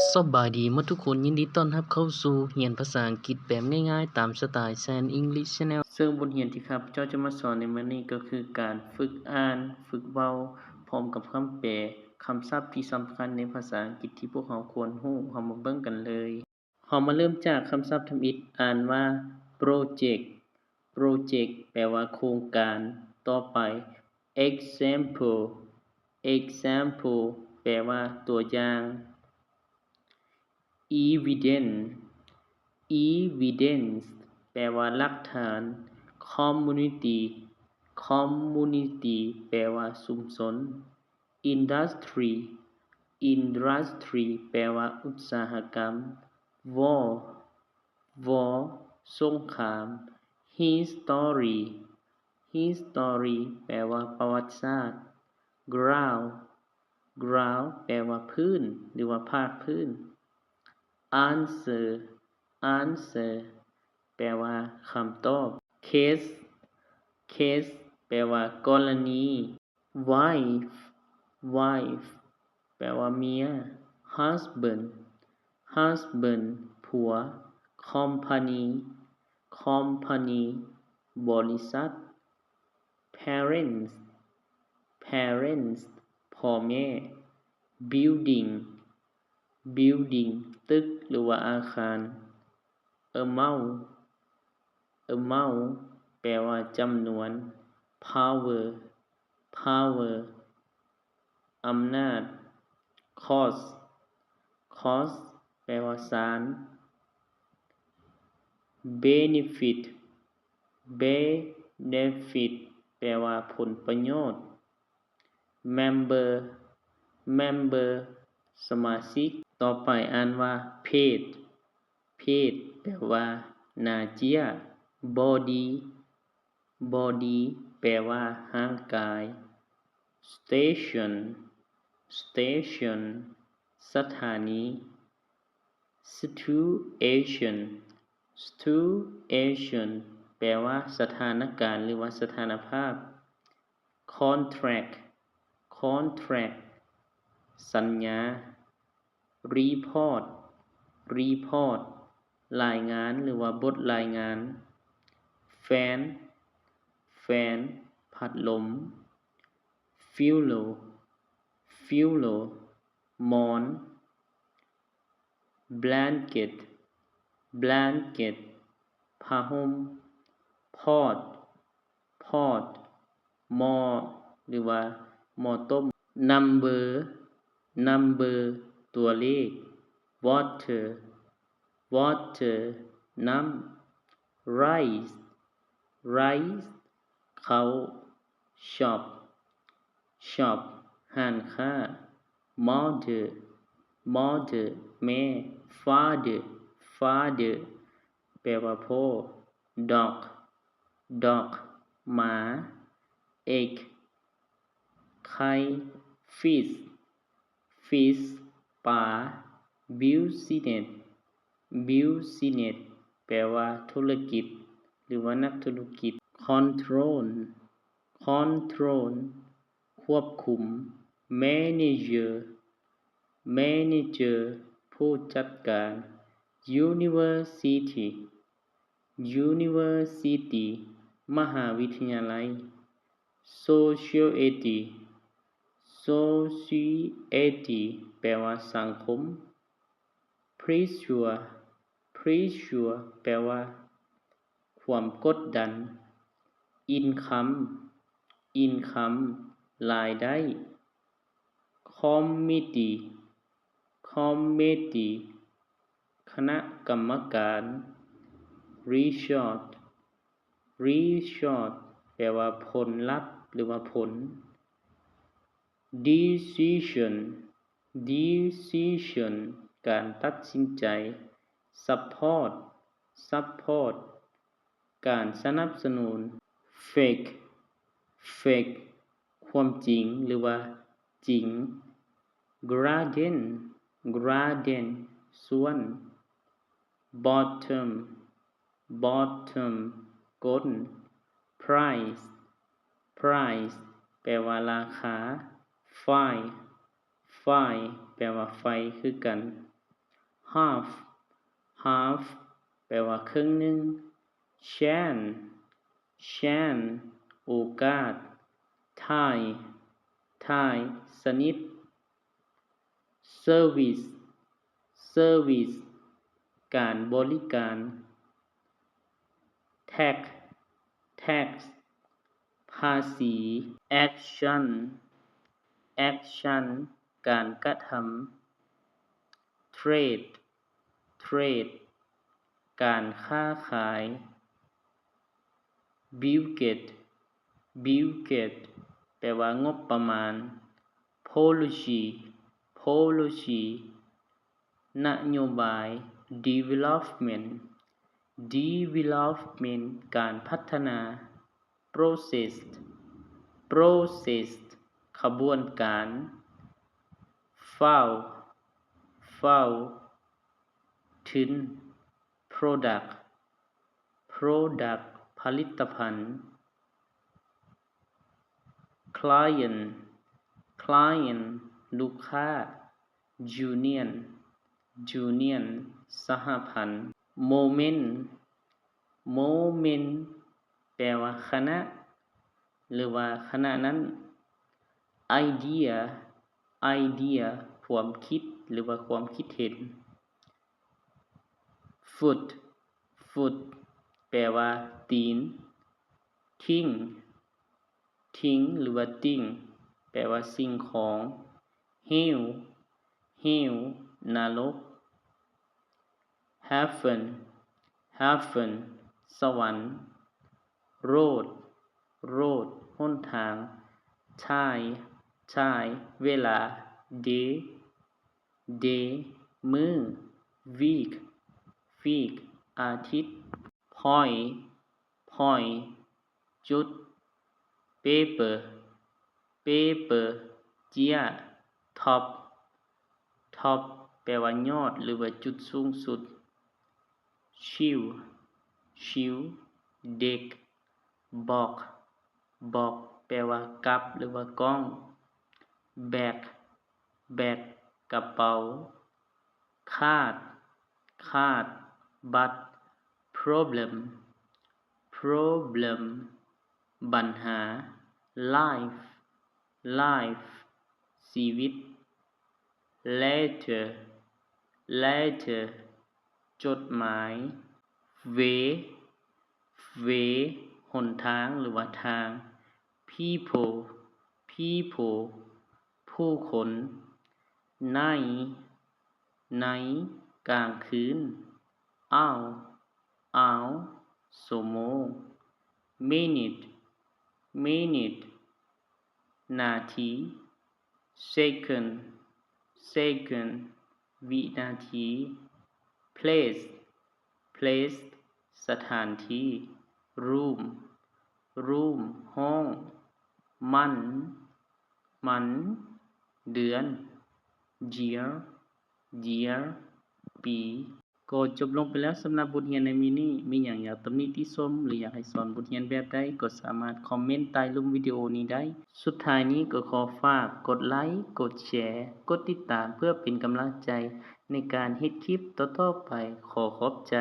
ສະບາຍດີໝົດທຸກຄົນ, ຍິນດີຕ້ອນຮັບເຂົ້າສູ່ຮຽນພາສາອັງກິດແບບງ່າຍໆ ຕາມສະໄຕແຊນ English Channel. ເຊິ່ງບົດຮຽນທີ່ຂ້າພະເຈົ້າຈະມາສອນໃນມື້ນີ້ກໍຄືການຝຶກອ່ານ, ຝຶກເວົ້າ, ພ້ອມກັບຄຳແປ, ຄຳສັບທີ່ສຳຄັນໃນພາສາອັງກິດທີ່ພວກເຮົາຄວນຮູ້. ເຮົາມາເບິ່ງກັນເລີຍ. ເຮົາມາເລີ່ມຈາກຄຳສັບທຳອິດ, ອ່ານວ່າ project. Project ແປວ່າໂຄງການ. ຕໍ່ໄປ example. Example ແປວ່າຕົວຢ່າງ. Evidence. Evidence ແປວ່າຫຼັກຖານ. Community. Community ແປວ່າຊຸມຊົນ. Industry. Industry ແປວ່າອຸດສາຫະກຳ. War. War ສົງຄາມ. History. History ແປວ່າປະຫວັດສາດ. Ground. Ground ແປວ່າພື້ນ ຫຼືວ່າພາກພື້ນ. Answer. Answer ແປວ່າຄຳຕອບ. Case. Case ແປວ່າກໍລະນີ. Wife. Wife ແປວ່າເມຍ. Husband. Husband ຜົວ. Company. Company ບໍລິສັດ. Parents. Parents ພໍ່ແມ່. Building. Building ຕຶກ ຫຼືວ່າອາຄານ. Amount. Amount ແປວ່າຈຳນວນ. Power. Power ອຳນາດ. Cause. Cause ແປວ່າສານ. Benefit. Benefit ແປວ່າຜົນປະໂຫຍດ. Member. Member ສະມາຊິກ. ຕໍ່ໄປອ່ານວ່າ page. Page ແປວ່າໜ້າເຈ້ຍ. Body. Body ແປວ່າຮ່າງກາຍ. Station. Station ສະຖານີ. Situation. Situation ແປວ່າສະຖານະການ ຫຼືວ່າສະຖານະພາບ. Contract. Contract ສັນຍາ. Report. Report ລາຍງານ ຫຼືວ່າບົດລາຍງານ. Fan. Fan ພັດລົມ. Pillow. Pillow ໝອນ. Blanket. Blanket ຜ້າຫົ່ມ. Pot. Pot ໝໍ້ ຫຼືວ່າໝໍ້ຕົ້ມ. Number. Number ຕົວເລກ. Water. Water ນ້ຳ. Rice. Rice ເຂົ້າ. Shop. Shop ຮ້ານຄ້າ. Mother. Mother ແມ່. Father. Father ແປວ່າພໍ່. Dog. Dog ໝາ. Egg ໄຂ່. Fish. Fish ປາ. Business. Business ແປວ່າທຸລະກິດ ຫຼືວ່ານັກທຸລະກິດ. Control. Control ຄວບຄຸມ. Manager. Manager ຜູ້ຈັດການ. University. University ມະຫາວິທະຍາໄລ. Society. Society ແປວ່າສັງຄົມ. Pressure. Pressure ແປວ່າຄວາມກົດດັນ. Income. Income ລາຍໄດ້. Committee. Committee ຄະນະກຳມະການ. Result. Result ແປວ່າຜົນລັບ ຫຼືວ່າຜົນ. Decision. Decision ການຕັດສິນໃຈ. Support. Support ການສະໜັບສະໜູນ. Fact. Fact ຄວາມຈິງ ຫຼືວ່າຈິງ. Garden. Garden ສວນ. Bottom. Bottom ກົ້ນ. Price. Price ແປວ່າລາຄາ. Fire. Fire ແປວ່າໄຟຄືກັນ. half half ແປວ່າເຄິ່ງໜຶ່ງ. chance chance ໂອກາດ. tie tie ສະໜິດ. service service ການບໍລິການ. tax tax ພາສີ. action action ການກະທຳ. trade trade ການຄ້າຂາຍ. budget budget ແປວ່າງົບປະມານ. policy policy ນະໂຍບາຍ. development development ການພັດທະນາ. process process ຂະບວນການ. fund fund ທຶນ. product product ຜະລິດຕະພັນ. client client ລູກຄ້າ. union union ສະຫະພັນ. moment moment ແປວ່າຂະນະ ຫຼືວ່າຂະນະນັ້ນ. idea idea ຄວາມຄິດ ຫຼືວ່າຄວາມຄິດເຫັນ. foot foot ແປວ່າຕີນ. thing thing ຫຼືວ່າ thing ແປວ່າສິ່ງຂອງ. hell hell ນະລົກ. heaven heaven ສະຫວັນ. road road ຫົນທາງ. time time ເວລາ. day day ມື້. week week ອາທິດ. point point ຈຸດ. paper paper ເຈ້ຍ. top top ແປວ່າຍອດ ຫຼືວ່າຈຸດສູງສຸດ. shield shield ເດັກ. box box ແປວ່າກັບ ຫຼືວ່າກ້ອງ. bag bag ກະເປົາ. card card ບັດ. problem problem ບັນຫາ. life life ຊີວິດ. letter letter ຈົດໝາຍ. way way ຫົນທາງ ຫຼືວ່າທາງ. people people ຜູ້ຄົນ. night night ກາງຄືນ. hour hour ຊົ່ວໂມງ. minute minute ນາທີ. second second ວິນາທີ. place place ສະຖານທີ່. room room ຫ້ອງ. month month ເດືອນ. year year ປີ. ກໍຈົບລົງໄປແລ້ວສຳລັບບົດຮຽນໃນມື້ນີ້. ມີຫຍັງຢາກຕຳໜິຕິຊົມ ຫຼື ຢາກໃຫ້ສອນບົດຮຽນແບບໃດ ກໍສາມາດຄອມເມັນໃຕ້ລຸ່ມວິດີໂອນີ້ໄດ້. ສຸດທ້າຍນີ້ກໍຂໍຝາກກົດໄລ, ກົດແຊ, ກົດຕິດຕາມ ເພື່ອເປັນກຳລັງໃຈໃນການເຮັດຄລິບຕໍ່ໆໄປ. ຂໍຂອບໃຈ.